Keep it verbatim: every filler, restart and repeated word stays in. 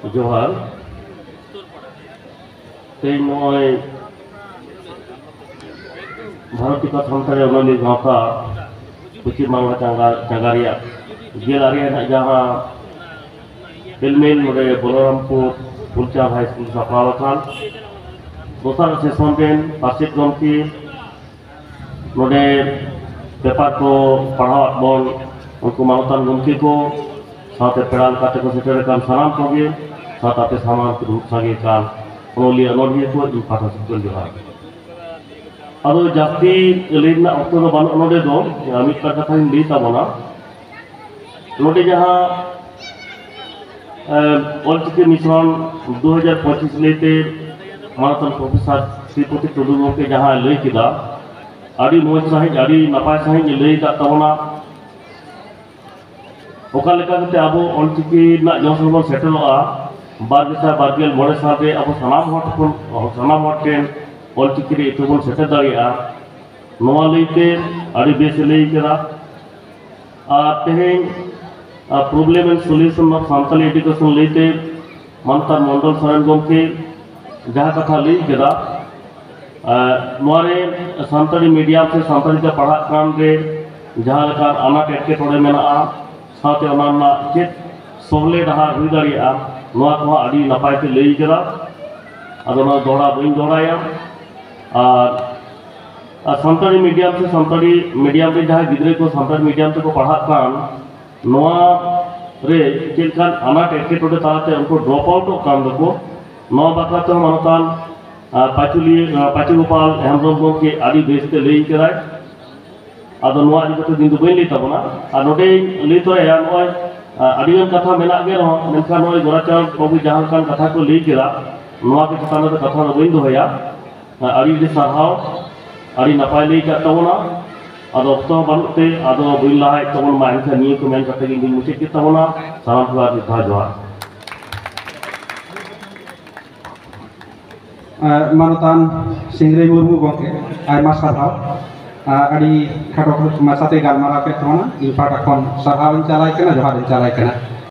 ᱡᱚᱦᱟᱨ᱾ ᱛᱮᱦᱮᱧ ᱱᱚᱜᱼᱚᱭ ᱵᱷᱟᱨᱚᱛᱤᱭᱚ ᱥᱟᱱᱛᱟᱲᱤ ᱚᱱᱚᱞᱤᱭᱟᱹ ᱜᱟᱶᱛᱟ ᱯᱚᱪᱷᱤᱢ ᱵᱟᱝᱞᱟ ᱪᱟᱸᱜᱟ ᱪᱟᱸᱜᱟ ᱨᱮᱭᱟᱜ ᱜᱮᱞ ᱟᱨᱮ ᱟᱱᱟᱜ ᱡᱟᱦᱟᱸ ᱦᱮᱞᱢᱮᱞ ᱱᱚᱰᱮ ᱵᱚᱞᱚᱨᱟᱢᱯᱩᱨ ᱯᱷᱩᱞᱪᱟᱸᱫᱽ ᱦᱟᱭ ᱥᱠᱩᱞ ᱥᱟᱯᱲᱟᱣ ᱟᱠᱟᱱ ᱫᱚᱥᱟᱨ ᱥᱮᱥᱚᱱ ᱨᱮᱱ ᱯᱟᱨᱥᱮᱛ ᱜᱚᱢᱠᱮ, ᱱᱚᱰᱮ ᱯᱮᱯᱟᱨ ᱠᱚ ᱯᱟᱲᱦᱟᱣᱟᱫ ᱵᱚᱱ ᱩᱱᱠᱩ ᱢᱟᱱᱚᱛᱟᱱ ᱜᱚᱢᱠᱮ ᱠᱚ, ᱥᱟᱶᱛᱮ ᱯᱮᱲᱟ ᱞᱮᱠᱟᱛᱮ ᱠᱚ ᱥᱮᱴᱮᱨ ᱟᱠᱟᱱ ᱥᱟᱱᱟᱢ ᱠᱚᱜᱮ, ᱥᱟᱶᱛᱮ ᱟᱯᱮ ᱥᱟᱢᱟᱝ ᱨᱮ ᱫᱩᱲᱩᱵ ᱥᱟᱸᱜᱮ ᱟᱠᱟᱱ ᱚᱱᱚᱞᱤᱭᱟᱹ ᱚᱱᱚᱞᱤᱭᱟᱹ ᱠᱚ, ᱤᱧ ᱯᱟᱦᱴᱟ ᱥᱮᱫ ᱠᱷᱚᱱ ᱡᱚᱦᱟᱨ᱾ ᱟᱫᱚ ᱡᱟᱹᱥᱛᱤ ᱞᱟᱹᱭ ᱨᱮᱱᱟᱜ ᱚᱠᱛᱚ ᱫᱚ ᱵᱟᱹᱱᱩᱜ ᱱᱚᱰᱮ ᱫᱚ, ᱢᱤᱫ ᱵᱟᱨ ᱠᱟᱛᱷᱟᱧ ᱞᱟᱹᱭ ᱛᱟᱵᱚᱱᱟ᱾ ᱱᱚᱰᱮ ᱡᱟᱦᱟᱸ, ᱮ, ᱚᱞᱪᱤᱠᱤ ᱢᱤᱥᱚᱱ ᱫᱩ ᱦᱟᱡᱟᱨ ᱯᱚᱸᱪᱤᱥ ᱞᱟᱹᱭᱛᱮ ᱢᱟᱱᱚᱛᱟᱱ ᱯᱨᱚᱯᱷᱮᱥᱚᱨ ᱥᱨᱤᱯᱚᱛᱤ ᱴᱩᱰᱩ ᱜᱚᱢᱠᱮ ᱡᱟᱦᱟᱸᱭ ᱞᱟᱹᱭ ᱠᱮᱫᱟ, ᱟᱹᱰᱤ ᱢᱚᱡᱽ ᱥᱟᱺᱦᱤᱡ, ᱟᱹᱰᱤ ᱱᱟᱯᱟᱭ ᱥᱟᱺᱦᱤᱡ ᱮ ᱞᱟᱹᱭ ᱟᱠᱟᱫ ᱛᱟᱵᱚᱱᱟ᱾ ᱚᱠᱟ ᱞᱮᱠᱟ ᱠᱟᱛᱮ ᱟᱵᱚ ᱚᱞᱪᱤᱠᱤ ᱨᱮᱱᱟᱜ ᱡᱚᱥ ᱨᱮᱵᱚᱱ ᱥᱮᱴᱮᱨᱚᱜᱼᱟ, ᱵᱟᱨ ᱜᱮᱥᱟᱭ ᱵᱟᱨ ᱜᱮᱞ ᱢᱚᱬᱮ ᱥᱟᱞ ᱨᱮ ᱟᱵᱚ ᱥᱟᱱᱟᱢ ᱦᱚᱲ ᱴᱷᱮᱱ, ᱥᱟᱱᱟᱢ ᱦᱚᱲ ᱴᱷᱮᱱ ᱚᱞᱪᱤᱠᱤ ᱨᱮ ᱤᱛᱟᱹ ᱵᱚᱱ ᱥᱮᱴᱮᱨ ᱫᱟᱲᱮᱭᱟᱜᱼᱟ, ᱱᱚᱣᱟ ᱞᱟᱹᱭᱛᱮ ᱟᱹᱰᱤ ᱵᱮᱥ ᱮ ᱞᱟᱹᱭ ᱠᱮᱫᱟ᱾ ᱟᱨ ᱛᱮᱦᱮᱧ, ᱟᱨ, Problem and Solution of Santali Education ᱞᱟᱹᱭᱛᱮ ᱢᱟᱱᱚᱛᱟᱱ ᱢᱚᱱᱰᱚᱞ ᱥᱚᱨᱮᱱ ᱜᱚᱢᱠᱮ ᱡᱟᱦᱟᱸ ᱠᱟᱛᱷᱟ ᱞᱟᱹᱭ ᱠᱮᱫᱟ, ᱟᱨ, ᱱᱚᱣᱟ ᱨᱮ ᱥᱟᱱᱛᱟᱲᱤ ᱢᱤᱰᱤᱭᱟᱢ ᱥᱮ ᱥᱟᱱᱛᱟᱲᱤ ᱛᱮ ᱯᱟᱲᱦᱟᱜ ᱠᱟᱱ ᱨᱮ ᱡᱟᱦᱟᱸ ᱞᱮᱠᱟᱱ ᱟᱱᱟᱴ ᱮᱴᱠᱮᱴᱚᱬᱮ ᱢᱮᱱᱟᱜᱼᱟ, ᱥᱟᱶᱛᱮ ᱚᱱᱟ ᱨᱮᱱᱟᱜ ᱪᱮᱫ ᱥᱚᱦᱞᱮ ᱰᱟᱦᱟᱨ ᱦᱩᱭ ᱫᱟᱲᱮᱭᱟᱜᱼᱟ, ᱱᱚᱣᱟ ᱠᱚᱦᱚᱸ ᱟᱹᱰᱤ ᱱᱟᱯᱟᱭ ᱛᱮ ᱞᱟᱹᱭ ᱠᱮᱫᱟ᱾ ᱟᱫᱚ ᱱᱚᱣᱟ ᱫᱚᱦᱲᱟ ᱵᱟᱹᱧ ᱫᱚᱦᱲᱟᱭᱟ᱾ ᱟᱨ, ᱟᱨ ᱥᱟᱱᱛᱟᱲᱤ ᱢᱤᱰᱤᱭᱟᱢ ᱥᱮ ᱥᱟᱱᱛᱟᱲᱤ ᱢᱤᱰᱤᱭᱟᱢ ᱨᱮ ᱡᱟᱦᱟᱸᱭ ᱜᱤᱫᱽᱨᱟᱹ ᱠᱚ ᱥᱟᱱᱛᱟᱲᱤ ᱢᱤᱰᱤᱭᱟᱢ ᱛᱮᱠᱚ ᱯᱟᱲᱦᱟᱜ ᱠᱟᱱ, ᱱᱚᱣᱟ ᱨᱮ ᱪᱮᱫ ᱞᱮᱠᱟᱱ ᱟᱱᱟᱴ ᱮᱴᱠᱮᱴᱚᱬᱮ ᱛᱟᱞᱟᱛᱮ ᱩᱱᱠᱩ ᱰᱨᱚᱯ ᱟᱣᱩᱴᱚᱜ ᱠᱟᱱ ᱫᱚᱠᱚ, ᱱᱚᱣᱟ ᱵᱟᱠᱷᱨᱟ ᱛᱮᱦᱚᱸ ᱢᱟᱱᱚᱛᱟᱱ, ᱟᱨ, ᱯᱟᱪᱩᱞᱤ-, ᱟᱨ, ᱯᱟᱪᱩ ᱜᱳᱯᱟᱞ ᱦᱮᱢᱵᱨᱚᱢ ᱜᱚᱢᱠᱮ ᱟᱹᱰᱤ ᱵᱮᱥ ᱛᱮ ᱞᱟᱹᱭ ᱠᱮᱫᱟᱭ᱾ ᱟᱫᱚ ᱱᱚᱣᱟ ᱤᱫᱤ ᱠᱟᱛᱮ ᱫᱤᱱ ᱫᱚ ᱵᱟᱹᱧ ᱞᱟᱹᱭ ᱛᱟᱵᱚᱱᱟ᱾ ᱟᱨ ᱱᱚᱰᱮᱧ ᱞᱟᱹᱭ ᱛᱚᱨᱟᱭᱟ, ᱱᱚᱜᱼᱚᱭ, ᱟᱨ, ᱟᱹᱰᱤᱜᱟᱱ ᱠᱟᱛᱷᱟ ᱢᱮᱱᱟᱜ ᱜᱮ ᱨᱮᱦᱚᱸ, ᱢᱮᱱᱠᱷᱟᱱ ᱱᱚᱜᱼᱚᱭ ᱜᱳᱨᱟᱪᱟᱸᱫᱽ ᱵᱟᱹᱵᱩ ᱡᱟᱦᱟᱸ ᱞᱮᱠᱟᱱ ᱠᱟᱛᱷᱟ ᱠᱚ ᱞᱟᱹᱭ ᱠᱮᱫᱟ, ᱱᱚᱣᱟ ᱠᱚ ᱪᱮᱛᱟᱱ ᱨᱮᱫᱚ ᱠᱟᱛᱷᱟ ᱫᱚ ᱵᱟᱹᱧ ᱫᱚᱦᱚᱭᱟ᱾ ᱟᱹᱰᱤ ᱟᱹᱰᱤ ᱥᱟᱨᱦᱟᱣ, ᱟᱹᱰᱤ ᱱᱟᱯᱟᱭ ᱞᱟᱹᱭ ᱠᱟᱜ ᱛᱟᱵᱚᱱᱟ᱾ ᱟᱫᱚ ᱚᱠᱛᱚ ᱦᱚᱸ ᱵᱟᱹᱱᱩᱜ ᱛᱮ ᱟᱫᱚ ᱵᱟᱹᱧ ᱞᱟᱦᱟᱭᱮᱫ ᱛᱟᱵᱚᱱ ᱢᱟ, ᱮᱱᱠᱷᱟᱱ ᱱᱤᱭᱟᱹ ᱠᱚ ᱢᱮᱱ ᱠᱟᱛᱮ ᱜᱮ ᱤᱧ ᱫᱩᱧ ᱢᱩᱪᱟᱹᱫ ᱠᱮᱫ ᱛᱟᱵᱚᱱᱟ᱾ ᱥᱟᱱᱟᱢ ᱠᱚ ᱟᱨ ᱢᱤᱫ ᱫᱷᱟᱣ ᱡᱚᱦᱟᱨ᱾ ᱮ, ᱢᱟᱱᱚᱛᱟᱱ ᱥᱤᱝᱨᱟᱹᱭ ᱢᱩᱨᱢᱩ ᱜᱚᱢᱠᱮ, ᱟᱭᱢᱟ ᱥᱟᱨᱦᱟᱣ᱾ ᱟ, ᱟᱹᱰᱤ ᱠᱷᱟᱴᱚ ᱢᱟᱪᱷᱟᱛᱮ ᱜᱟᱞᱢᱟᱨᱟᱣ ᱠᱮᱫ ᱛᱟᱵᱚᱱᱟ᱾ ᱤᱧ ᱯᱟᱦᱴᱟ ᱠᱷᱚᱱ ᱥᱟᱨᱦᱟᱣ ᱤᱧ ᱪᱟᱞᱟᱭ ᱠᱟᱱᱟ, ᱡᱚᱦᱟᱨ ᱤᱧ ᱪᱟᱞᱟᱭ ᱠᱟᱱᱟ᱾